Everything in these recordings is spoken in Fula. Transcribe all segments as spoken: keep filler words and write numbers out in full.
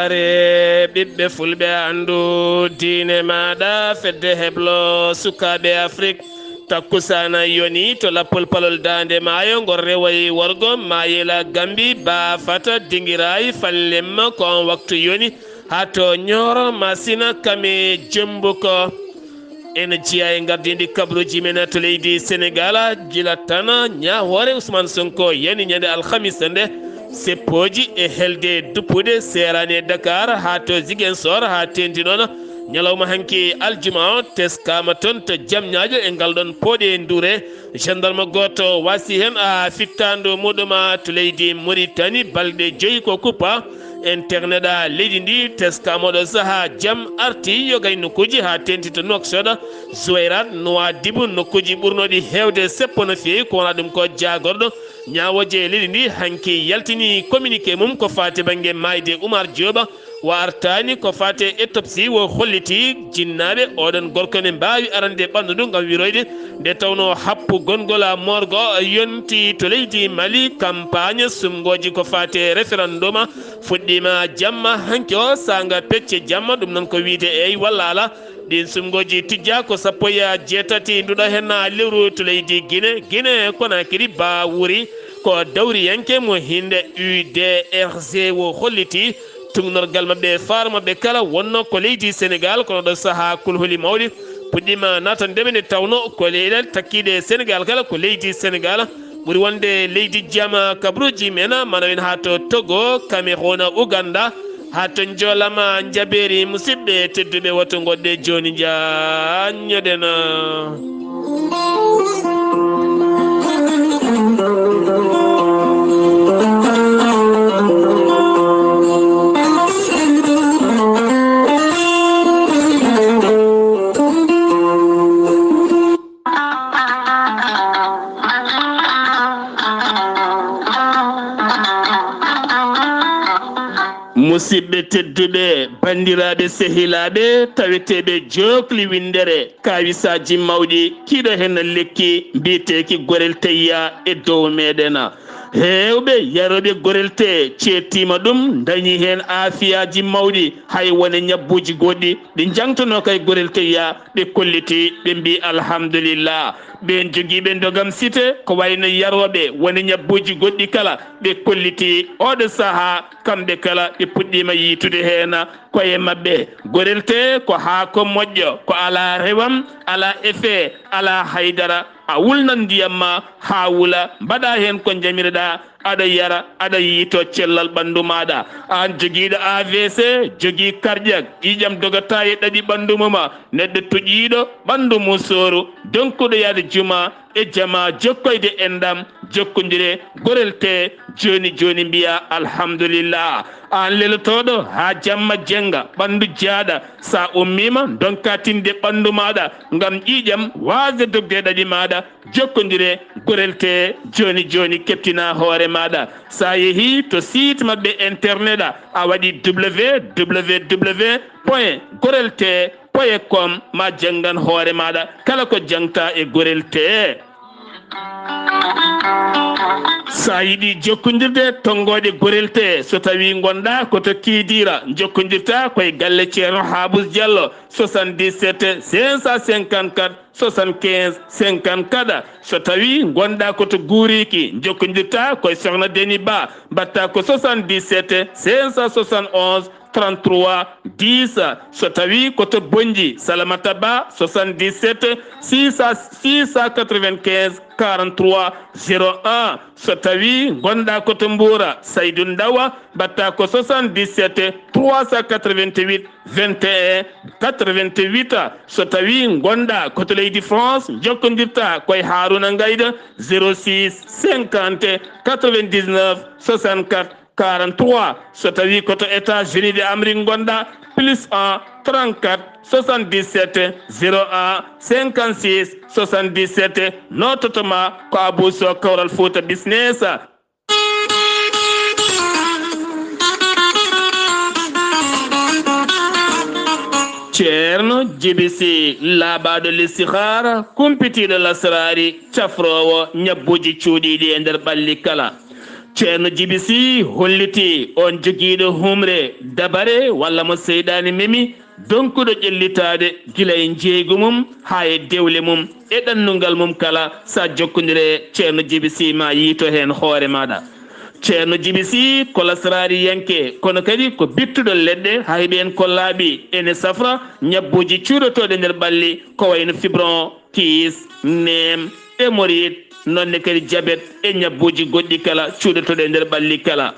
Are ɓiɓɓe fulɓe, anndu diine maaɗa, fedde heblo sukaaɓe Afrik. Takkusaana yoni to lappol palol Daande Maayo, ngol rewoyi worgo, Maayela Gambi, Baafata, Dingiraay, Fallemma, ko on waktu yoni. Haa to Ñooro, Masina, Kame, Jembuko. Ene jeyaa e ngardiindi kabaruuji men to leydi Senegaal, gila tan ñaawoore Ousmane Sonko yani ñande alhamisa nde, seppooji e helde duppude seeraani e Dakar haa to Ziguinchor, haa teeŋti ɗoon ñalawma hanki aljuma o, teskaama toon to Jamñaajo e ngal ɗoon pooɗe nduure. Gendarme gooto waasi heen a fittaandu muɗum to leydi Mauritanie, balɗe joyi ko kuppa. Internet a leydi ndi teskaama oɗo sahaa jam arti yoga e nokkuuji haa teeŋti to Nouakchott, Zouérate, Nouadhibou, nokkuuji ɓurnooɗi heewde seppo no feewi, ko wonaa ɗum ko jaagorɗo. Ñaawooje leydi ndi hanki yaltini communiqué mum ko faati bannge maayde Oumar Diop. Wa artaani ko faate autopsie wo holliti jinnaaɓe oɗon gorko ne mbaawi arande ɓanndu ndu ngam wiroyde, nde tawnoo happu gongol a morgo yonti to leydi Mali. Campagne sumngooji ko faate référendum fuɗɗiima jamma hanki o saanga pecce jamma, ɗum noon ko wiyde eey walla alaa. Ɗiin sumngooji tijjaa ko sappo e jeetati nduɗo heen lewru to leydi Gine. Gine Konakiri ba wuri ko dawriyanke mo hinde U D R G wo holliti. Tuugnorgal maɓɓe, faaro maɓɓe kala wonno ko leydi Senegaal, kono ɗo sahaa kulhuli mawɗi puɗɗiima naatande ɓe, nde tawnoo ko leyɗe takkiiɗe Senegaal kala ko leydi Senegaal. Ɓuri wonde leydi jama kabaruuji men, mana wen haa to Togo, Cameroun, Uganda, haa to Njolama, Njabeeri. Musidɓe tedduɓe, woto ngoɗɗe jooni njaanñoɗen. Musidɓe tedduɓe, banndiraaɓe, sehilaaɓe, taweteeɓe jookli winndere, kaawisaaji mawɗi, kiiɗo heen lekki mbiyeteeki gorel teyya e dow meeɗen. Heewɓe yarooɓe gorel tee ceettiima ɗum, ndañi heen aafiyaaji mawɗi, hay wone ñabbuuji goɗɗi ɗi njaŋtonoo kay gorel teyya, ɓe kolliti, ɓe mbii alhamdulillah. Ɓeen jogiiɓe ndogam site, ko wayno yarooɓe woni ñabbuuji goɗɗi kala, ɓe kolliti. Ooɗo sahaa, kamɓe kala ɓe puɗɗiima yiytude heen koye maɓɓe. Gorel tee ko haako moƴƴo, ko alaa rewam, alaa effet, alaa haydara. A wulnan ndiyam ma haa wula, mbaɗaa heen ko njamiroɗaa, aɗa yara, aɗa yiytoo cellal ɓanndu maaɗa. Aan jogiiɗo A V C, jogii karƴak, ƴiiƴam dogataa e ɗaɗi ɓanndu mum, neɗɗo tuƴiiɗo ɓanndu mum sooru, donkuɗo yahde juma e jama, jokkoyde enɗam, jokkondire, gorel tee jooni jooni mbiyaa alhamdulillah. Aan lelotooɗo haa jamma jennga, ɓanndu jaaɗa, so a ummiima ndonkaa tinde ɓanndu maaɗa ngam ƴiiƴam waasde dogde e ɗaɗi maaɗa, jokkondire, gorel tee jooni jooni, keptinaa hoore maaɗa. So a yehii to site maɓɓe internet a, a waɗi W W W point gorel tee point com, ma janngan hoore maaɗa kala ko jaŋtaa e gorel tee. So a yiɗi jokkondirde tonngooɗe gorel tee, so tawii ngonɗaa ko to Kiidiira, njokkondirtaa koye galle Ceerno Haabus Jallo, soixante-dix-sept cinq cent cinquante-quatre soixante-quinze cinquante-quatre. So tawii ngonɗaa ko to Guuriiki, njokkondirtaa koye Sohna Deni Ba, mbaɗtaa ko soixante-dix-sept cinq cent soixante et onze trente-trois dix. So tawii ko to Bonnji, Salamata Ba, soixante-dix-sept six cent, six cent quatre-vingt-quinze quarante-trois zéro un. So tawii ngonɗaa ko to Mbuura, Saydu Ndawa, mbaɗtaa ko soixante-dix-sept trois cent quatre-vingt-huit vingt et un quatre-vingt-huit. So tawii ngonɗaa ko to leydi France, njokkondirtaa koye Haaruna Ngayda, zéro six cinquante quatre-vingt-dix-neuf soixante-quatre quarante-trois. So tawii ko to États-Unis de Amérique ngonɗaa, plus un trente-quatre soixante-dix-sept zéro un cinquante-six soixante-dix-sept, noototo ma ko Abou Sow, Kawral Fouta Business. Ceerno Jibi Si, laaɓaaɗo listihaara, kumpitiiɗo lasraari, cafroowo ñabbuuji cuuɗiiɗi e nder ɓalli kala. Ceerno Jibi Sih hollitii on jogiiɗo humre, dabare walla mo seyɗaani memi, donkuɗo ƴellitaade gila e njeeygu mum haa e dewle mum e ɗannungal mum kala. So a jokkondire Ceerno Jibi Sih, ma yiito heen hoore maaɗa. Ceerno Jibi Sih ko lasraariyanke, kono kadi ko bittuɗo leɗɗe. Haa heɓi en ko laaɓi ene safra ñabbuuji cuuɗotooɗi e nder ɓalli, ko wayno fibron, kiis, neem, hémorroïde, noon ne kadi jabet e ñabbuuji goɗɗi kala cuuɗotooɗi e nder ɓalli kala.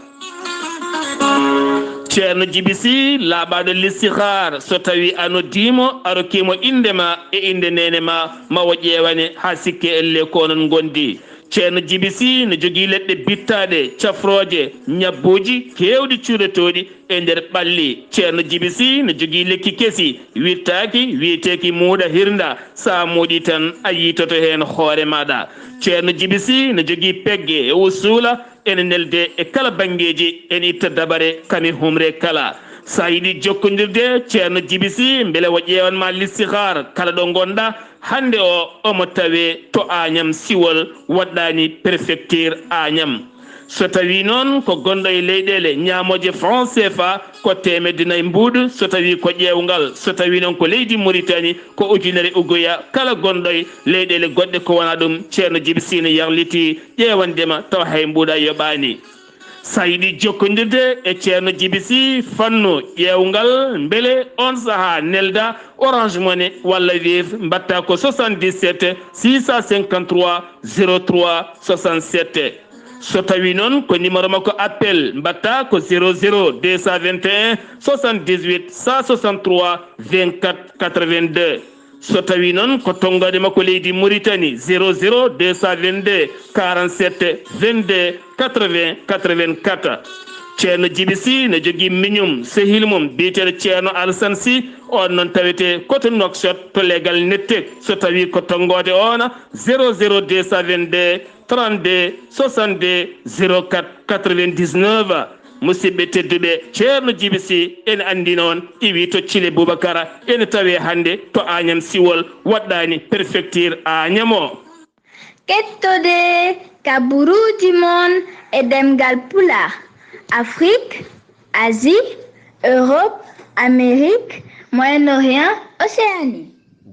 Ceerno Jibi Sih laaɓaaɗo listihaar, so tawii a noddiimo, a rokkiimo innde ma e innde neene ma, ma o ƴeewane haa sikke ellee ko onon ngondi. Ceerno Jibi Sih no jogii leɗɗe bittaaɗe, cafrooje, ñabbuuji keewɗi cuuɗotooɗi e nder ɓalli. Ceerno Jibi Sih no jogii lekki kesi, wittaaki, wiyeteeki muuɗa hirnda. So a muuɗii tan, a yiitoto heen hoore maaɗa. Ceerno Jibi Sih no jogii pegge e usuula, ene nelde e kala banngeeji, ene itta dabare kam e humre kala. So a yiɗi jokkondirde Ceerno Jibi Sih, mbele o ƴeewan ma listihaar kala ɗo ngonɗa, hannde o, omo tawee to Añam Siwol, waɗɗaani prefecture Añam. So tawii noon ko gonɗo e leyɗeele ñaamooje franc C F A, ko teemedde nayi mbuuɗu. So tawii ko ƴeewngal, so tawii noon ko leydi Muritani, ko ujunere uguya. Kala gonɗo e leyɗeele goɗɗe ko wonaa ɗum, Ceerno Jibi Sih no yarlitii ƴeewande ma tawa hay mbuuɗa yoɓaani. So a yiɗi jokkondirde e Ceerno Jibi Sih fannu ƴeewngal, mbele oon sahaa nelda Orange Money walla Wave, mbaɗta ko soixante-dix-sept six cent cinquante-trois zéro trois soixante-sept. So tawii noon ko numéro makko appel, mbaɗta ko zéro zéro deux cent vingt et un soixante-dix-huit cent soixante-trois vingt-quatre quatre-vingt-deux. So tawii noon ko tonngaade makko leydi Muritani, zéro zéro deux cent vingt-deux quarante-sept vingt-deux quatre-vingts quatre-vingt-quatre. Ceerno Jibi Sih no jogii miñum, sehil mum biyeteeɗo Ceerno Alasan Sih, oon noon tawetee ko to Nouakchott to leegal Nettek. So tawii ko tonngoode oon, zéro zéro deux cent vingt-deux trente-deux soixante-deux zéro quatre quatre-vingt-dix-neuf. Musidɓe tedduɓe, Ceerno Jibi Sih ene anndi noon, iwi to Thillé Boubacar, ene tawee hannde to Agnam Siwol, waɗɗaani prefecture Agnam o. Kettode kaburuuji mon e ɗemngal Pulaar, Afrique, Asie, Europe, Amérique, Moyen-Orient, Océanie.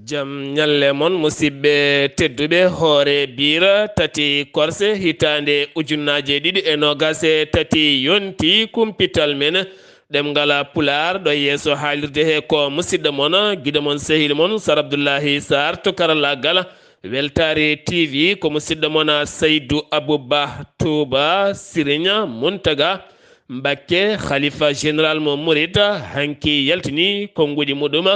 Jam ñalle mon, musidɓe tedduɓe. Hoore Biira, tati Korse, hitaande ujunnaaje ɗiɗi e noogas e tati yonti kumpital men ɗemngal Pulaar. Ɗo yeeso haalirde he ko musidɗo mon, giɗo mon, sehil mon, Sar Abdullahi Sarr to karallaagal. Weltaare T V ko musidɗo mon Saydu Abuba Touba, Siriña Muntaga Mbakke, Khalifa Général mo Murid, hanki yaltini konnguɗi muɗum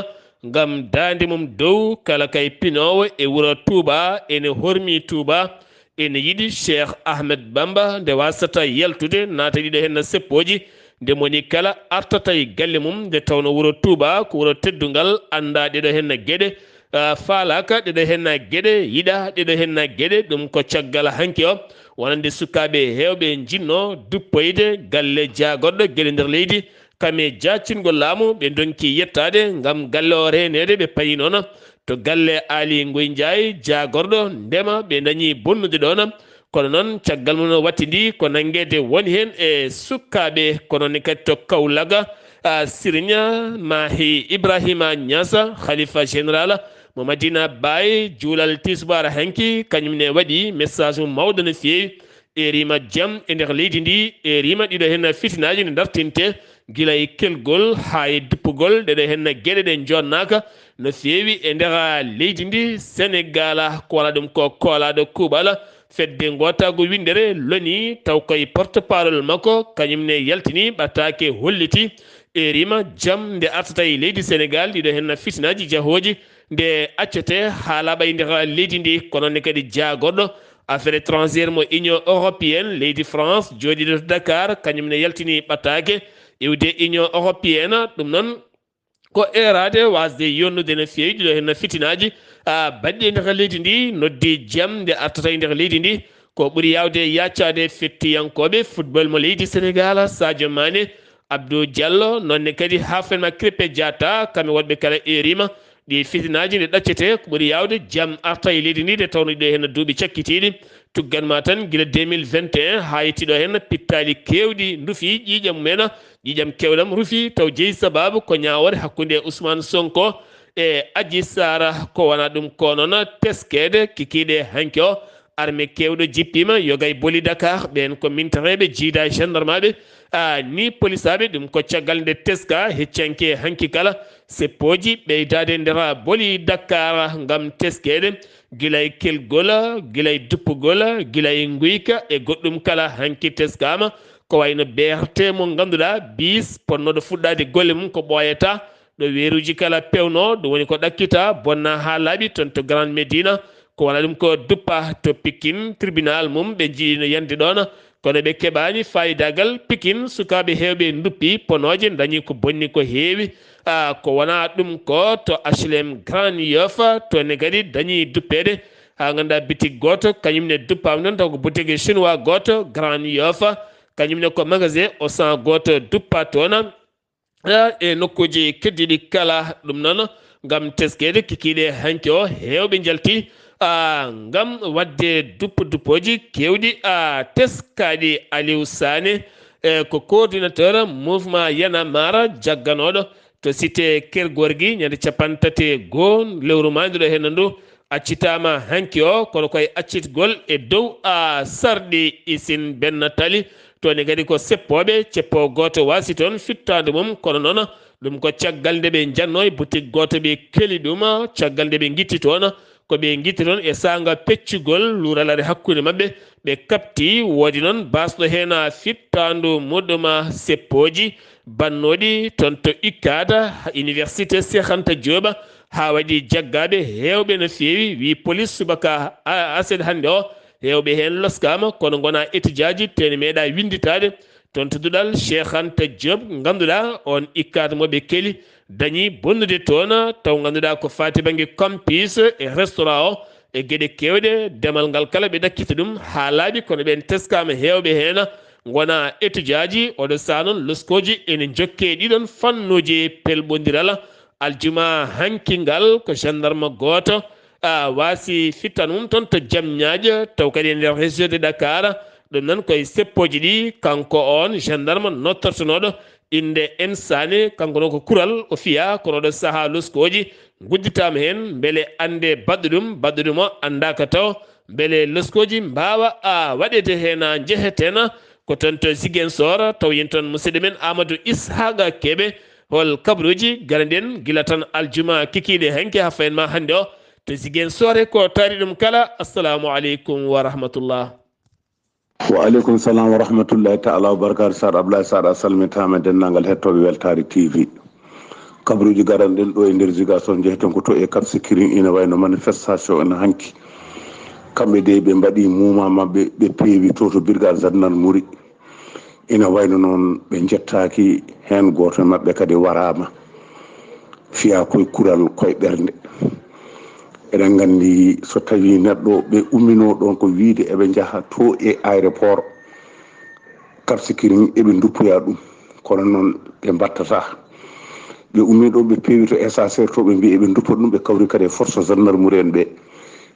ngam daande mum dow kala kay pinoowo e wuro Touba, ene hormi Touba, ene yiɗi Cheikh Ahmed Bamba, nde wasata yaltude naata ɗiɗo henna seppooji, nde moni kala artata e galle mum, nde tawno wuro Touba ko wuro teddungal, annda ɗeɗo henna geɗe, ah, faalaaka ɗeɗo henna geɗe, yiɗa ɗeɗo henna geɗe. Ɗum ko caggal hanki o, wonande sukaaɓe heewɓe njinnoo duppoyde galle jaagorɗo geɗe nder leydi, kam e jaacingol laamu, ɓe ndonki yettaade ngam galle o reeneede. Ɓe payi noon to galle Aali Ngoy Njaay, jaagorɗo ndema, ɓe ndañi bonnude ɗoon. Kono noon, caggal mum no wattidi ko nanngeede woni heen e sukaaɓe, ko noon ne kadi to Kawlaga, a, Siriña Mahi Ibrahima Ñasa, Khalifa Général mo Madina Baye, juulal tisbaar hanki, kañum ne waɗi message mum mawɗo no feewi. Erima jam e nder leydi ndi, erima ɗiɗo henna fitinaaji ne dartinte, gila e kelgol haa e duppugol. Ɗeɗo henna geɗe ɗe jonnaaka no feewi e nder leydi ndi Senegal. Ko wala ɗum ko koolaaɗo kuuɓal fedde ngootaagu winndere loni, taw koye porte-parole makko, kañum ne yaltini ɓataake, holliti erima jam nde artata e leydi Senegal, ɗiɗo henna fitinaaji jahooji, nde accete haa laaɓa e nder leydi ndi. Kono ne kadi jaagorɗo affaire étrangère mo Union européenne, leydi France, jooɗiiɗo to Dakar, kañum ne yaltini ɓataake iwde Union européenne. Ɗum noon ko eeraade, waasde yonnude no feewi ɗiɗo henna fitinaaji, a, baɗɗi e nder leydi ndi, noddi jam nde artata e nder leydi ndi. Ko ɓuri yaawde yaacaade fettiyankooɓe football mo leydi Senegal, Sadio Mané, Abdou Diallo, noon ne kadi halfback ma Krépin Diatta, kamɓe woɗɓe kala erima ɗi fitinaaji nde ɗaccete. Ko ɓuri yaawde jam arta e leydi ndi, nde tawno ɗiɗo henna duuɓi cakkitiiɗi, Tuggan ma tan gila deux mille vingt et un haa yettiɗo heen, pittaali keewɗi ndufi ƴiiƴam mumen, ƴiiƴam keewɗam rufi, taw jeyi sabaabu ko ñaawoore hakkunde Ousmane Sonko e Adji Sarr. Ko wona ɗum ko noon teskeede kikiiɗe hanki o, arme keewɗo jippiima, yoga e boli Dakar, ɓeen ko mintareeɓe, jiida e gendarmaaɓe. A, ni polisaaɓe, ɗum ko caggal nde teska heccanke hanki kala seppooji ɓeydaade nder boli Dakar ngam teskeede, gila e kelgol, gila e duppugol, gila e nguyka e goɗɗum kala hanki teskaama. Ko wayno B R T mo ngannduɗaa, bis ponnooɗo fuɗɗaade golle mum ko ɓooyata, ɗo weeruuji kala pewnoo, ɗum woni ko ɗakkita, bonna haa laaɓi toon to Grand Médina. Ko wona ɗum ko duppa to Pikine, tribunal mum ɓe njiyino yande ɗoon, kono ɓe keɓaani faayidaagal. Pikine, sukaaɓe heewɓe nduppi ponooje, ndañi ko bonni ko heewi. A, ko wona ɗum ko to H L M Grand Yoff, toon ne kadi dañi duppeede. Haa ngannduɗaa bitik gooto, kañum ne duppaama ɗoon, taw ko boutique chinois gooto Grand Yoff, kañum ne ko magasin Auchan gooto duppa toon. E nokkuuji keddiiɗi kala. Ɗum noon, ngam teskeede kikiiɗe hanki o, heewɓe njalti, a, ngam waɗde duppo duppooji keewɗi, a, teskaaɗi. Aliou Sané, e, ko coordinateur mouvement Y'en a marre jagganooɗo to cité Keur Gorgui ñande capanɗe tati e goo lewru maayduɗo heen ndu, accitaama hanki o, kono koye accitgol e dow, a, sarɗi isin benna tali. Toon ne kadi ko seppooɓe, ceppo gooto waasi toon fittaandu mum, kono noon ɗum ko caggal nde ɓe njannoo e boutique gooto, ɓe keli ɗum, caggal nde ɓe ngitti toon, ko ɓe ngitti toon e saanga peccugol luuralare hakkunde maɓɓe, ɓe kaɓti, woodi noon baasɗo heen fittaandu muɗum seppooji bannooɗi toon to UCAD, Université Cheikh Anta Diop, haa waɗi jaggaaɓe heewɓe no feewi, wi polis subaka a-, aset hannde o, heewɓe heen loskaama, kono ngonaa etijaaji, teene meeɗaa winnditaade. Toon to duɗal Cheikh Anta Diop, ngannduɗaa oon UCAD mo ɓe keli, dañi bonnude toon, taw ngannduɗaa ko faati bannge campus e restaurant o, e geɗe keewɗe, demal ngal kala ɓe ɗakkiti ɗum haa laaɓi, kono ɓeen teskaama heewɓe heen ngonaa etijaaji. Oɗo sahaa noon loskooji ene njokkee ɗiɗon fannuuji pelɓondiral. Aljuma hanki ngal ko gendarme gooto, a, waasi fittan mum toon to Jamñaajo, taw kadi e nder région de Dakar. Ɗum noon koye seppooji ɗi, kanko oon gendarme nottortonooɗo innde N Sané, kanko noon ko kural o fiyaa, kono oɗo sahaa loskooji ngudditaama heen, mbele annde baɗɗo ɗum, baɗɗo ɗum o anndaaka taw, mbele loskooji mbaawa, a, waɗeede heen, a, njeheten. Ko toon to Ziguinchor, taw yen toon musidɗo men Amadou Ishaqa Kebe, hol kabaruuji? Gare nden gila tan aljuma kikiiɗe hanki haa fayen ma hannde o to Ziguinchor e ko taari ɗum kala. Assalamu aleykum wa rahmatullah. Wa aleykum salam wa rahmatullahi taala wa barakatuh. Saar Ablaye Saar, a salmitaama e denndaangal hettooɓe Weltaare T V. Kabaruuji garanɗen ɗo e nder Ziguinchor, njeheten ko to e Cap Skirring, ina wayno manifestation ina hanki. Kamɓe de ɓe mbaɗi muuma maɓɓe, ɓe peewi to, to brigade gendarmerie. Ina wayno noon ɓe njettaaki, heen gooto e maɓɓe kadi waraama. Fiyaa koye kural, koye ɓernde. Eɗen nganndi so tawii neɗɗo ɓe umminoo ɗoon ko wiyde eɓe njaha to e aéroport Cap Skirring, eɓe nduppoya ɗum, kono noon ɓe mbattataa. Ɓe ummii ɗoon, ɓe peewi to S A C R, to ɓe mbii eɓe nduppa ɗum, ɓe kawri kadi e force gendarmerie en ɓe.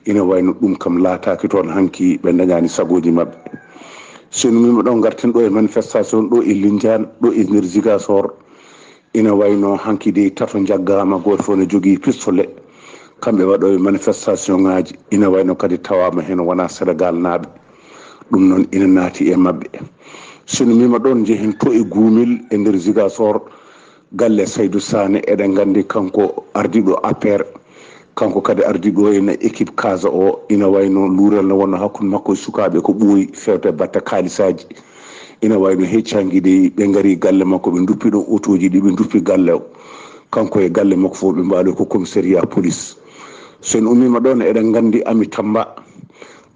Ina wayno ɗum kam laataaki toon hanki, ɓe ndañaani sagooji maɓɓe. So en ummiima ɗo, ngarten ɗo e manifestation ɗo e Lindiane, ɗo e nder Ziguinchor. Ina wayno hanki de tato njaggaama, gooto fof ne jogii pistolet. Kamɓe waɗooɓe manifestation ŋaaji, ina wayno kadi tawaama heen wonaa Senegal naaɓe. Ɗum noon ina naati e maɓɓe. So en ummiima ɗoon, njehen to e Guumel e nder Ziguinchor, galle Saydou Sané, eɗen nganndi kanko ardiiɗo A P R, kanko kadi ardiiɗo ene équipe Casa o, ina wayno luural ne wonno hakkunde makko e sukaaɓe ko ɓooyi fewte batte kaalisaaji. Ina wayno heccaangi de ɓe ngari galle makko, ɓe nduppi ɗo otooji ɗi, ɓe nduppi galle o. Kanko e galle makko fof ɓe mbaalo ko commissariat police. So en ummiima ɗoon, eɗen nganndi Ami Tamba,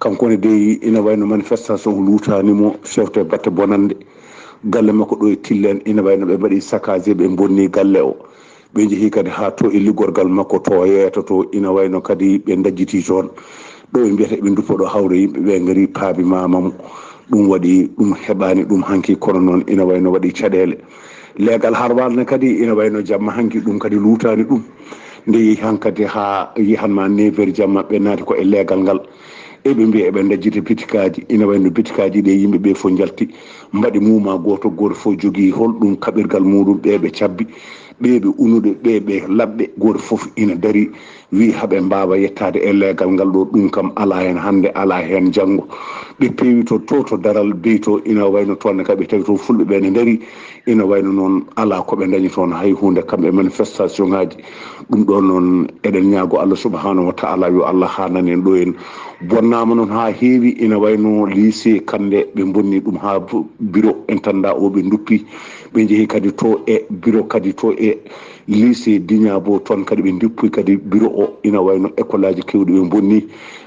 kanko ne dey ina wayno manifestation o luutaani mo, fewte batte bonannde. Galle makko ɗo e Tilène ina wayno ɓe mbaɗi saccagé, ɓe mbonni galle o. Ɓe njehi kadi haa to e liggorgal makko to yeeto to, ina wayno kadi ɓe ndajjiti toon. Ɗo ɓe mbiyata ɓe nduppa ɗo hawre yimɓe, ɓe ngari paabi maama mo. Ɗum waɗi, ɗum heɓaani ɗum hanki, kono noon ina wayno waɗi caɗeele. Leegal Harwal ne kadi ina wayno jamma hanki, ɗum kadi luutaani ɗum. Nde yehi hankadi haa yahan ma neuf heures jamma, ɓe naati ko e leegal ngal. Eɓe mbiya eɓe ndajjita bitikaaji, ina wayno bitikaaji ɗe yimɓe ɓe fof njalti, mbaɗi muuma gooto, gooto fof jogii holɗum kaɓirgal muɗum, ɓe ɓe cabbi, ɓe ɓe unuɗe, ɓe ɓe laɓɓe, gooto fof ina dari, wi haɓe mbaawa yettaade e leegal ngal ɗo, ɗum kam alaa heen hannde, alaa heen janngo. Ɓe peewi to, to, to daral beyi to, ina wayno toon ne kadi ɓe tawi toon fulɓe ɓe ne ndari, ina wayno noon alaa ko ɓe ndañi toon hay huunde, kamɓe manifestation ŋaaji. Ɗum ɗo noon eɗen ñaago Allah subhanahu wa ta'ala yo Allah haanan en ɗo en. Bonnaama noon haa heewi, ina wayno lycée Kande ɓe mbonni ɗum haa bu-, bureau intendant o ɓe nduppi. Ɓe njehi kadi to e bureau kadi to e lycée Dignabo toon kadi ɓe nduppi kadi bureau o, ina wayno école aji kewɗi ɓe mbonni.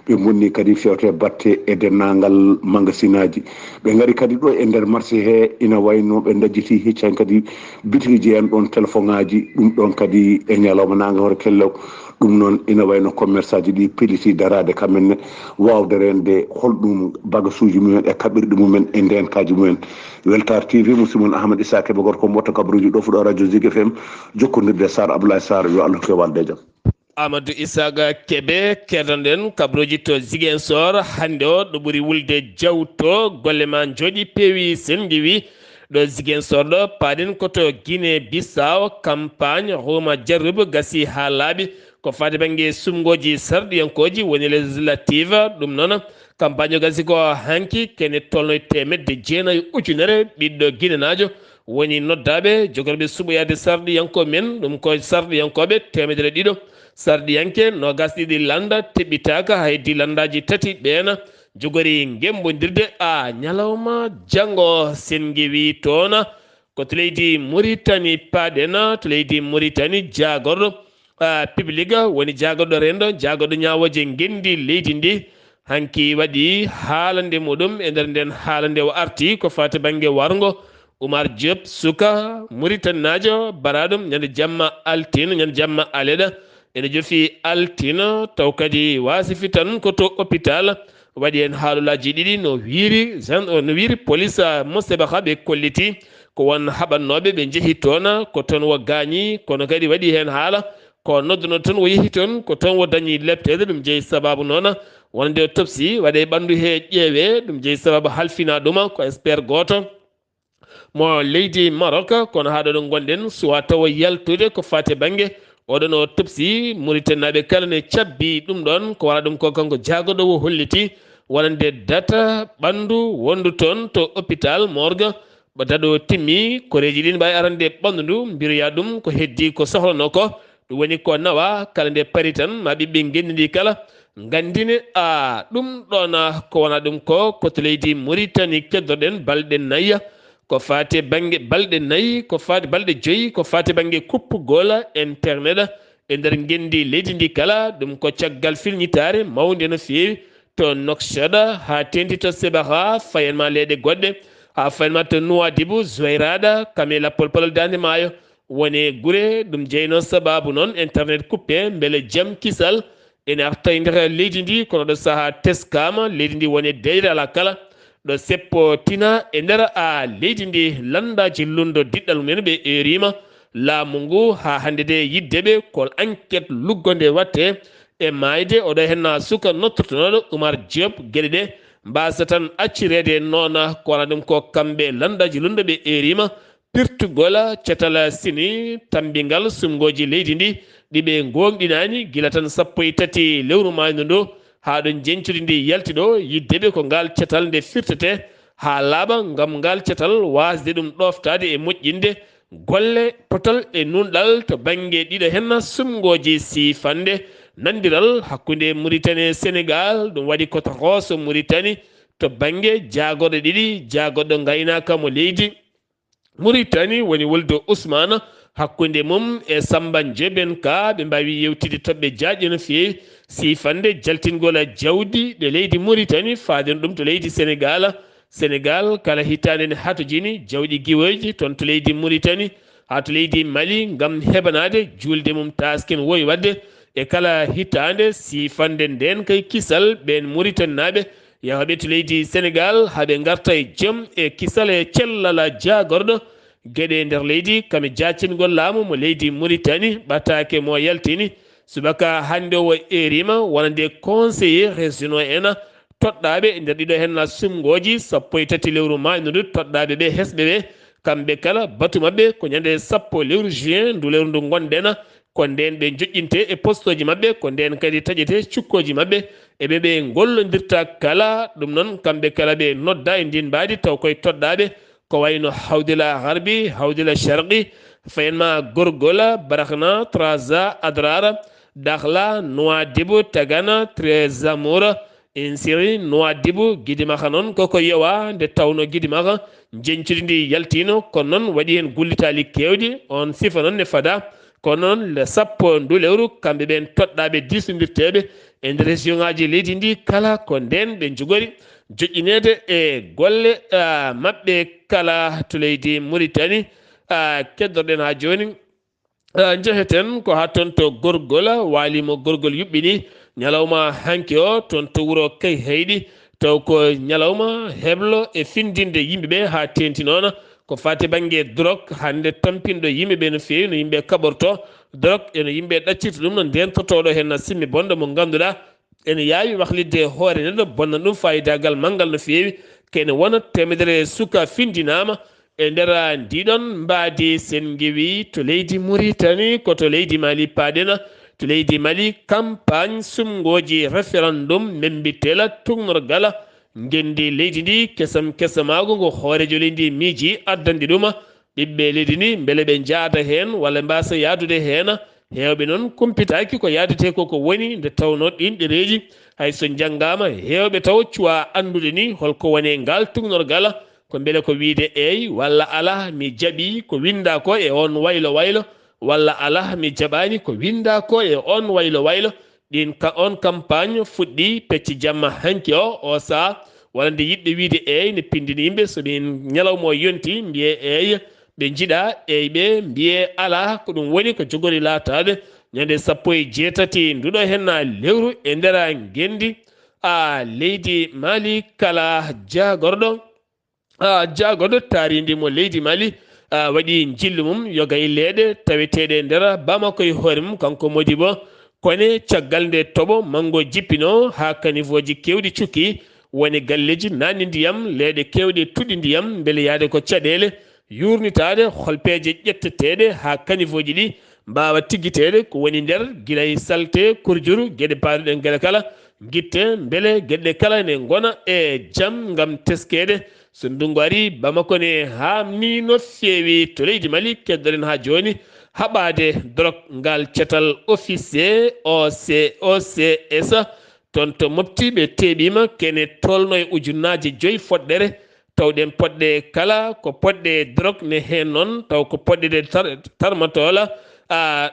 Ɓe mbonni kadi fewte batte e denndaangal magasinaaji. Ɓe ngari kadi ɗo e nder marché he, ina wayno ɓe ndajjiti hecci heen kadi bitikiji en ɗon, téléphone ŋaaji, ɗum ɗon kadi e ñalawma naange hoore kellew. Ɗum noon ina wayno commerçant ji ɗi pelliti daraade kamɓe ne, waawde reende holɗum bagasuuji mumen e kaɓirɗe mumen e ndeenkaaji mumen. Weltaare T V, musidɗo mon Ahmad Issa Kebe, gorko mo Wotto Kabruuji, ɗo fuɗo radio Zik F M, jokkondirde Sarr Abdoulaye Sarr, yo Allah hokku en walde e jam. Amadou Isaaga Kebe, keɗoɗen kabruuji to Ziguinchor hannde o, ɗo ɓuri wulde jawto, golle ma njooɗi peewi, sen ngiwi. Ɗo Ziguinchor ɗo, paaɗen ko to Guinée Bissau, campagne Rouma Jarrub gasi haa laaɓi. Ko faati bannge sumngooji sarɗiyankooji woni législative, ɗum noon campagne o gasi ko hanki, kene tolno e teemedde jeenayi ujunere ɓiɗɗo ginenaajo woni noddaaɓe jogorɓe suɓoyaade sarɗiyanko men, ɗum ko sarɗiyankooɓe teemedere ɗiɗo. Sarɗiyanke noogas ɗiɗi lannda teɓɓitaaka, hay di lanndaaji tati ɓeena jogori ngemmbondirde a ñalawma janngo. Sen ngiwi toona ko to leydi Mauritanie paaɗen, to leydi Mauritanie jaagorɗo, ah, public woni jaagorɗo renndo, jaagorɗo ñaawooje ngenndi leydi ndi. Hanki waɗi haalande muɗum. E nder nden haalande o arti ko faati bannge warngo. Oumar Diop, suka Mauritanienaajo, baraaɗo ñande jamma altine, ñande jamma aleɗa, ene jofi altine, taw kadi waasifi tan ko to hôpital. Waɗi heen haalolaaji ɗiɗi, no wiiri gen-, no wiiri police, ah, mo Sebaha ɓe kolliti ko won haɓannooɓe ɓe njehi toon, ko toon o gaañi, kono kadi waɗi heen haala ko nodduno toon o yehi toon, ko toon o dañi lepteede. Ɗum jeyi sabaabu noon wonde autopsie waɗe ɓanndu he ƴeewe. Ɗum jeyi sabaabu halfina ɗuma ko expert gooto mo leydi Maroc, kono haa ɗo ɗo ngonɗen, suwa tawa yaltude ko faati bannge oɗon autopsie. Mauritanienaaɓe kala ne cabbi ɗum ɗoon, ko wala ɗum ko kanko jaagorɗo o holliti wonande data ɓanndu wondu toon to hôpital morgue. Ba daɗo timmi, koreeji ɗin mbawi arande ɓanndu ndu, mbiroya ɗum ko heddi ko sohlano ko. Ɗum woni ko nawa kala nde pari tan ma ɓiɓɓe ngenndi ndi kala nganndine. A ɗum ɗoon ko wona ɗum ko, ko to leydi Mauritanie keddoɗen balɗe nayi, ko faati bannge balɗe nayi, ko faati balɗe joyi, ko faati bannge kuppugol internet e nder ngenndi leydi ndi kala. Ɗum ko caggal filñitaare mawnde no feewi to Nouakchott, haa teeŋti to Sebaha, fayen ma leyɗe goɗɗe, haa fayen ma to Nouadhibou, Zouairada, kam e lappol palol Daande Maayo, wone gure. Ɗum jeyno sabaabu noon internet coupé, mbele jam kisal ene arta e nder leydi ndi, kono ɗo sahaa teskaama, leydi ndi woni deyre alaa kala ɗo seppo tina e nder a leydi ndi. Lanndaaji lunndo diɗɗal mumen ɓe eerima laamu ngu haa hannde de yidde ɓe ko enquête luggonde watte e maayde oɗo henna suka nottortonooɗo Oumar Diop. Geɗe ɗe mbaasa tan accireede noona, ko wona ɗum ko kamɓe lanndaaji lunndo ɓe eerima pirtugol catal sini tammbingal sumngooji leydi ndi, ɗi ɓe ngoongɗinaani gila tan sappo e tati lewru maayndo ndu, haa ɗo njeñcudi ndi yalti ɗo, yidde ɓe ko ngal catal nde firtete haa laaɓa, ngam ngal catal waasde ɗum ɗooftaade e moƴƴinde golle potal e nunɗal to bannge ɗiɗo henna sumngooji siifannde. Nanndiral hakkunde Mauritanie e Sénégal, ɗum waɗi ko to Rosso Mauritanie, to bannge jaagorɗe ɗiɗi, jaagorɗo ngaynaaka mo leydi Mauritanie woni wolde Ousmane, hakkunde mum e Samba Ndiobène Ka, ɓe mbaawi yewtide toɓɓe jaajɗe no feewi, siifannde jaltingol jawdi ɗe leydi Mauritanie, faaden ɗum to leydi Sénégal. Sénégal, kala hitaande ne hatojini jawɗi giwoyji toon to leydi Mauritanie, haa to leydi Mali, ngam heɓanaade juulde mum taasken woowi waɗde e kala hitaande. Siifannde ndeen kay kisal, ɓeen Mauritanienaaɓe yahooɓe to leydi Sénégal, haa ɓe ngarta e jam e kisal e cellal jaagorɗo geɗe nder leydi, kam e jaacingol laamu mo leydi Mauritanie, ɓataake mo yaltini subaka hannde o, eerima wonande conseiller régional en toɗɗaaɓe e nder ɗiɗo henna sumngooji sappo e tati lewru maayndu ndu, toɗɗaaɓe ɓe hesɓe ɓe, kamɓe kala batu maɓɓe ko ñande sappo lewru juin ndu lewru ndu ngonɗen. Ko ndeen ɓe joƴƴinte e postooji maɓɓe, ko ndeen kadi taƴete cukkooji maɓɓe, e ɓe ɓe ngollondirta kala. Ɗum noon, kamɓe kala ɓe nodda e ndin mbaadi taw koye toɗɗaaɓe, ko wayno Hawdila Harbi, Hawdila Sharqi, Fayenma, Gorgola, Barakna, Traza, Adrara, Dakhla, Nouadhibou, Tagana, Trezamora, Insiri, Nouadhibou, Gidimaka noon koko yowa, nde tawno Gidimaka njeñcudi ndi yaltino, kono noon waɗi heen gullitaali keewɗi, on sifa noon ne fada. Kono noon le sappo ndu lewru, kamɓe ɓeen toɗɗaaɓe diisondirteeɓe e nder région ŋaaji leydi ndi kala, ko ndeen ɓe njogori joƴƴineede e golle, ah, maɓɓe kala to leydi Mauritanie. Ah, keddorɗen haa jooni. Ah, njeheten ko haa toon to Gorgol, waalimo Gorgol yuɓɓini ñalawma hanki o toon to wuro Kay Heyɗi, taw ko ñalawma heblo e findinde yimɓe ɓe haa teenti noon. Ko faati bannge drog, hannde tampinɗo yimɓe ɓe no feewi, no yimɓe kaɓorto drog e no yimɓe ɗaccirta ɗum, no ndentotooɗo heen na simmi bonɗo mo ngannduɗaa ene yaawi wahlitde hoore neɗɗo, bonna ɗum faayidagal manngal no feewi. Kene wona teemedere suka findinaama e nder ndiɗon mbaadi. Sen ngewi to leydi Mauritanie, ko to leydi Mali paaɗen. To leydi Mali, campagne sumngooji référendum memmbitela tugnorgal ngenndi leydi ndi, kesam kesamaagu ngo hooreejo leydi ndi miiji addande ɗum ɓiɓɓe leydi ndi, mbele ɓe njaada heen walla mbaasa yahdude heen. Heewɓe noon kumpitaaki ko yahdetee ko ko woni, nde tawnoo ɗiin ɗereeji hay so njanngaama, heewɓe taw cuwaa anndude ni holko woni e ngaal tugnorgal, ko mbele ko wiyde eey walla alaa mi jaɓii ko winndaa ko e oon waylo waylo, walla alaa mi jaɓaani ko winndaa ko e oon waylo waylo. Ɗiin ka, oon campagne fuɗɗii pecce jamma hanki o, o sahaa, walla nde yiɗɓe wiyde eey ne pindini yimɓe, so ɓe ñalawma o yonti mbiyee eey, ɓe njiɗaa eey ɓe mbiyee alaa, ko ɗum woni ko jogori laataade ñande sappo e jeetati nduɗo henna lewru e nder ngenndi, a, leydi Mali kala jaagorɗo. Ah, jaagorɗo taariindi mo leydi Mali, ah, waɗi njillu mum yoga e leeɗe taweteeɗe e nder Bamako e hoore mum, kanko Modibo Kone, caggal nde toɓo manngo jippino haa kanifooji keewɗi cukki, woni galleeji naatni ndiyam, leeɗe keewɗe tuɗi ndiyam, mbele yahde ko caɗeele yuurnitaade, holpeeje ƴetteteeɗe haa kanifooji ɗi mbaawa tiggiteede, ko woni nder gila e salte, kurjuru, geɗe paaduɗen geɗe kala, ngitte, mbele geɗe kala ne ngona e jam ngam teskeede. So ndunngu arii, Bamako ne haamnii no feewi to leydi Mali, keddoɗen haa jooni haɓaade drog ngal catal officier O C, O C S. Toon to Mopti ɓe teeɓiima kene tolno e ujunnaaje joyi foɗɗere. Tawɗen poɗɗe kala ko poɗɗe drog ne heen noon, taw ko poɗɗe ɗe tar-, tarmatoola, a,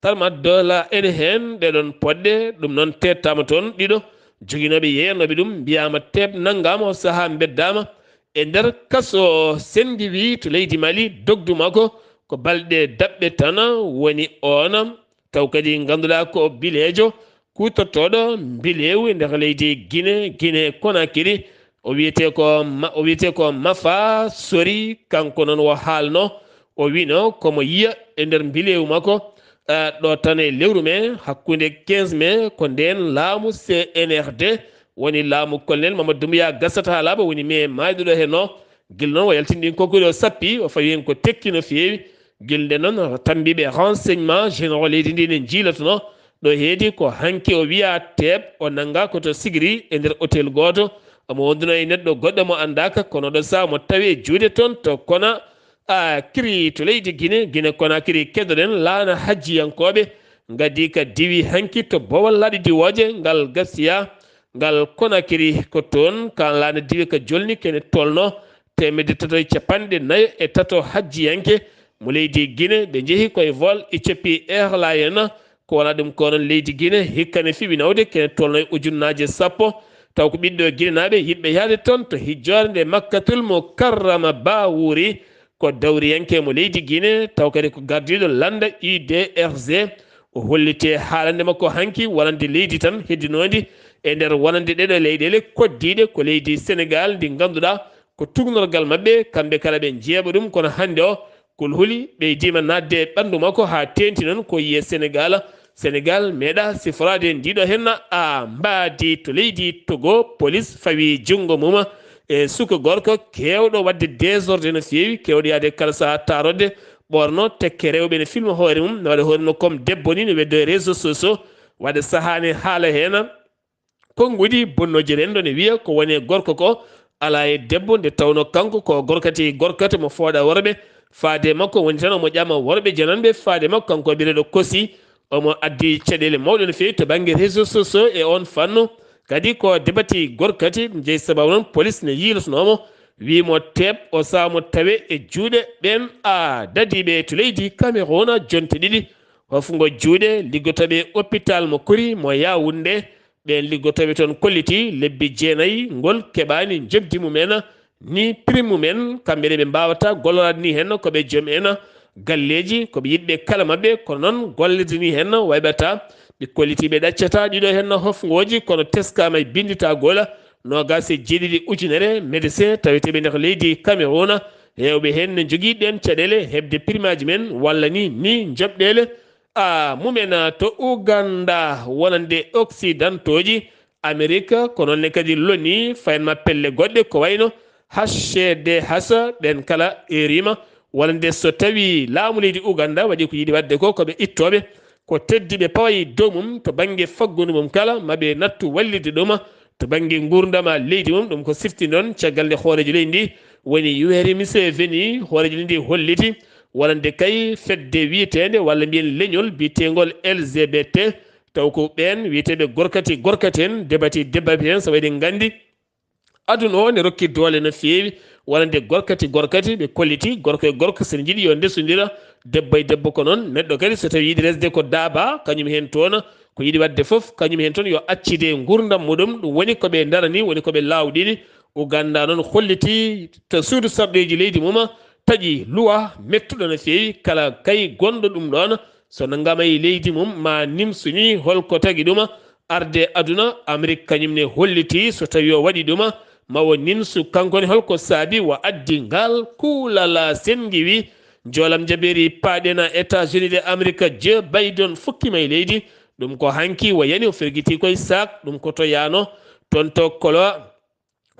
tarmat dola ene heen ɗeɗon poɗɗe, ɗum noon teettaama toon ɗiɗo joginooɓe yeeyanooɓe ɗum mbiyaama teep nanngaama o sahaa mbeddaama. E nder kaso Senngi wi to leydi Mali, dogdu makko ko balɗe daɓɓe tan woni oona, taw kadi ngannduɗaa ko bileejo kuutortooɗo mbileewu e nder leydi Gine, Gine Konakiri. O wiyetee ko Ma-, o wiyetee ko Mafa Sori, kanko noon o haalno, o wino ko mo yiya e nder mbileewu makko, eh, ɗo tan e lewru me, hakkunde quinze mai, ko ndeen laamu C N R D, woni laamu Colonel Mamadou Doumbouya gasata haa laaɓa, woni me maayɗo ɗo heen o. Gila noon o yaltini ɗin konkuɗi o sappi, o fawi heen ko tekki no feewi. Gila nde noon tambiiɓe renseignement généraux leydi ndi ne njiilotono. Ɗo heedi ko hanki o wiya teep, o nannga ko to Sigiri e nder hôtel gooto. Omo wonduno e neɗɗo goɗɗo mo anndaaka, kono ɗo sahaa mo tawi e juuɗe toon to Kona, a, kiri to leydi Gine, Gine Konakiri. Keddoɗen laana hajjiyankooɓe ngaddi ka diwi hanki to Bowal laaɗe diwooje ngal gasiya ngal Konakiri. Ko toon ka laana diwi ka jolni kene tolno teemedde tato e capanɗe nayo e tato hajjiyanke mo leydi Gine. Ɓe njehi koye vol Ethiopie Airlines. Ko wona ɗum ko noon leydi Gine hikka ne fiɓi nawde kene tolno e ujunnaaje sappo. Taw ko ɓiɗɗo Ginenaaɓe yiɗɓe yahde toon to hijjoore nde Makkatul Mukarrama ba wuuri. Ko dawriyanke mo leydi Gine, taw kadi ko gardiiɗo lannda U D R G. O holliti haalande makko hanki wonande leydi tan heddinoondi e nder wonande ɗeɗo leyɗeele koddiiɗe ko leydi Senegaal, ndi ngannduɗaa ko tugnorgal maɓɓe, kamɓe kala ɓe njeeɓa ɗum. Kono hannde o, kulhuli ɓeydiima naatde e ɓanndu makko haa teenti noon ko yiye Senegaal. Senegal meeɗa siforaade ndiɗo henna a mbaadi to leydi Togo, polis fawi junngo mum e suka gorko keewɗo waɗde désordre no feewi, keewɗo yaade kala saha taarode, ɓorno tekke rewɓe ne filma hoore mum, ne waɗa hoore mum comme debbo ni, ne weddo e réseaux sociaux, waɗa sahaani haala hena. Konnguɗi bonnooji renndo ne wiya ko woni e gorko ko alaa e debbo, nde tawnoo kanko ko gorkati gorkati mo fooɗa worɓe. Faade makko woni tan omo ƴama worɓe jananɓe faade makko, kanko biyeteeɗo Kosi, omo addi caɗeele mawɗe no feewi to bannge réseaux sociaux e oon fannu. Kadi ko debati gorkati, jeyi sababu noon polis ne yiilotnoo mo, wii mo teeɓ, o sawa mo tawe e juuɗe ɓeen a dadiiɓe to leydi Cameroun jonte ɗiɗi. Hofngo juuɗe liggotooɓe hôpital mo Kori mo Yaoundé, ɓeen liggotooɓe toon kollitii lebbi jeenayi ngol keɓaani njoɓdi mum en, ni prime mum en, kamɓe ne ɓe mbaawata golloraade ni heen ko ɓe joom en galleeji, ko ɓe yiɗɓe kala maɓɓe, kono noon gollirde ni heen wayɓata. Ɓe kollitii ɓe ɗaccata ɗiɗo heen hofngooji, kono teskaama e binnditagol noogaas e jeeɗiɗi ujunere médecin taweteeɓe nder leydi Cameroun, heewɓe heen ne njogii ɗeen caɗeele heɓde primaaji men walla ni, ni njoɓɗeele a mumen to Uganda wonande occidentooji Amerik, ko noon ne kadi loni fayanma pelle goɗɗe ko wayno H C D H, ɓeen kala erima wonande so tawi laamu leydi Uganda waɗi ko yiɗi waɗde ko, ko ɓe ittooɓe ko teddi ɓe pawa e dow mum to bannge faggundu mum kala ma ɓe nattu wallitde ɗum to bannge nguurndama leydi mum. Ɗum ko sifti noon caggal nde hooreejo leydi ndi woni Yoweri Museveni, hooreejo leydi ndi holliti wonande kay fedde wiyeteende walla mbiyen leñol biyeteengol L G B T, taw ko ɓeen wiyeteeɓe gorkati gorkati en, debati debati en, sabu eɗen nganndi aduna o ne rokki doole no feewi wonande gorkati gorkati, ɓe kolliti gorko e gorko so ne njiɗi yo ndesondira, debbo e debbo. Ko noon neɗɗo kadi so tawi yiɗi resde ko daaba kañum heen toon, ko yiɗi waɗde fof kañum heen toon yo accide nguurndam muɗum. Ɗum woni ko ɓe ndarani, woni ko ɓe laawɗini. Uganda noon holliti to suudu sarɗeeji leydi mum taƴi luwa mettuɗo no feewi, kala kay gonɗo ɗum ɗoon so nanngama e leydi mum ma nimsu ni holko tagi ɗum arde aduna. Amerik kañum ne holliti so tawi o waɗi ɗum ma o nimsu kanko ne holko saabi wa addi ngal kuulala senngiwi. Njoolam jabeeri paaɗena États-Unis de Amerik, Joe Biden fukkima e leydi. Ɗum ko hanki wa yani o fergiti koye saak, ɗum ko to yaano toon to kolo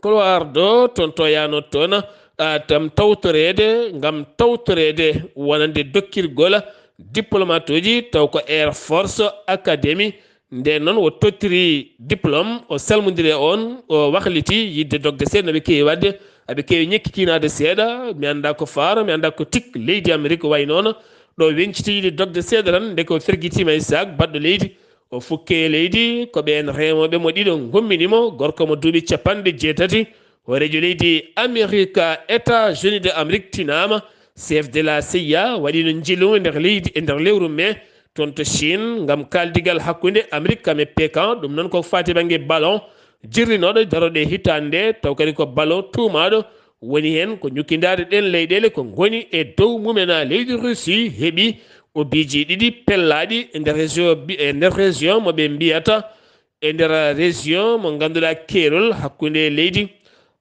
Kolo ardo toon to yaano toon, ah, tam tawtoreede, ngam tawtoreede wonande dokkirgol diplomatuuji taw ko Air Force Academy. Ndeen noon o tottiri diplôme, o salmondiri e oon, o wahliti yiɗde dogde seeɗa no ɓe keewi waɗde. Aɓe keewi ñekki kiinaade seeɗa, mi anndaa ko faaro, mi anndaa ko tik leydi Amerik wayi noon. Ɗo weñciti yiɗi dogde seeɗa tan, ndeke o fergitiima e saak baɗɗo leydi. O fukke e leydi, ko ɓeen reemooɓe mo ɗiɗo ngommini mo, gorko mo duuɓi capanɗe jeetati, hooreejo leydi Amerik, États-Unis de Amérique tinaama, chef de la C I A waɗiino njillu e nder leydi, e nder lewru mee, toon to Chine, ngam kaaldigal hakkunde Amerik kam e Pékin, ɗum noon ko faati bannge ballon jirrinooɗo darooɗo e hitaande nde, taw kadi ko ballon tuumaaɗo woni heen ko ñukkindaade ɗeen leyɗeele ko ngoni e dow mumen. Leydi Russie heɓi obiiji ɗiɗi pellaaɗi e nder région bi-, e nder région mo ɓe mbiyata, e nder région mo ngannduɗaa keerol hakkunde leydi,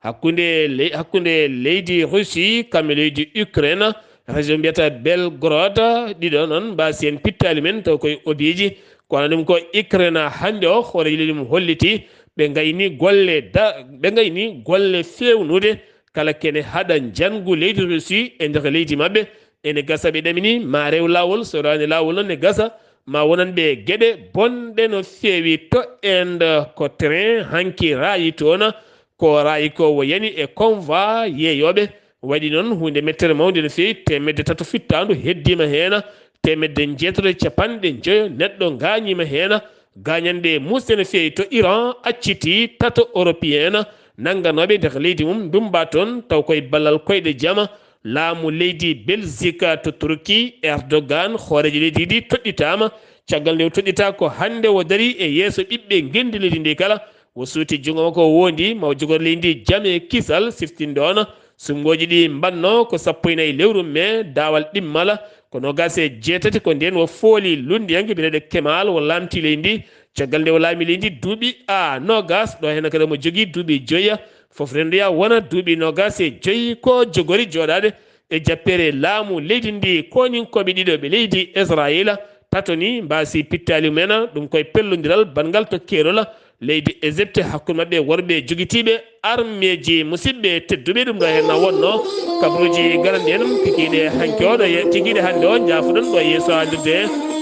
hakkunde ley-, hakkunde leydi Russie kam e leydi Ukraine, région mbiyata Belgorod. Ɗiɗo noon mbaasi heen pittaali men taw koye obiiji. Kono ɗum ko Ukraine hannde o, hooreejo leydi mum holliti ɓe ngayni golle da-, ɓe ngayni golle feewnude kala kene haɗa njanngu leydi Russie e nder leydi maɓɓe. Ene gasa ɓe ɗamini ma rew laawol, so rewani laawol noon ne gasa ma wonan ɓe geɗe bonɗe no feewi. To Inde ko train hanki raayi toon, ko raayi ko wo yani e convoi yeeyooɓe. Waɗi noon huunde mettere mawnde no feewi, teemedde tato fittaandu heddiima heen, teemedde njeetato e capanɗe njoyo neɗɗo ngaañiima heen. Gaañanɗe muusɗe no feewi to Iran acciti tato européen nannganooɓe nder leydi mum ndummba toon, taw koye ballal koyɗe jama laamu leydi Belgique. To Turki, Erdogan, hooreejo leydi ndi toɗɗitaama. Caggal nde o toɗɗita ko hannde o darii e yeeso ɓiɓɓe ngenndi leydi ndi kala. O suuti junngo makko o wondi ma o jogor leydi ndi jam e kisal, siftinde oon suɓngooji ɗi mbaɗnoo ko sappo e nayi lewru mee, daawal ɗimmala ko noogaas e jeetati. Ko ndeen o fooli lunndiyanke biyeteeɗo Kemal, o laamti leydi ndi. Caggal nde o laami leydi ndi duuɓi a noogaas, ɗo heen kadi omo jogii duuɓi joya, fof renndoya wona duuɓi noogaas e joyi ko jogori jooɗaade e jappeere laamu leydi ndi. Koninkooɓe ɗiɗo ɓe leydi Israayiila Tato ni mbaasi pittaali mumen, ɗum koye pellondiral banngal to keerol leydi Égypte hakkunde maɓɓe worɓe jogitiiɓe armeeji. Musidɓe tedduɓe, ɗum ɗo heen na wonno kabaruuji garanɗi en kikiiɗe hanki o ɗo ye-, kikiiɗe hannde o, njaafoɗon ɗo yeeso haalirde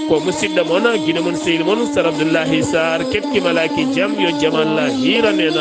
ko musidɗo mon, gine mon, sehil mon, Sar Abdullahi Sar, keɗki malaaki jam, yo jam Allah hiiran en.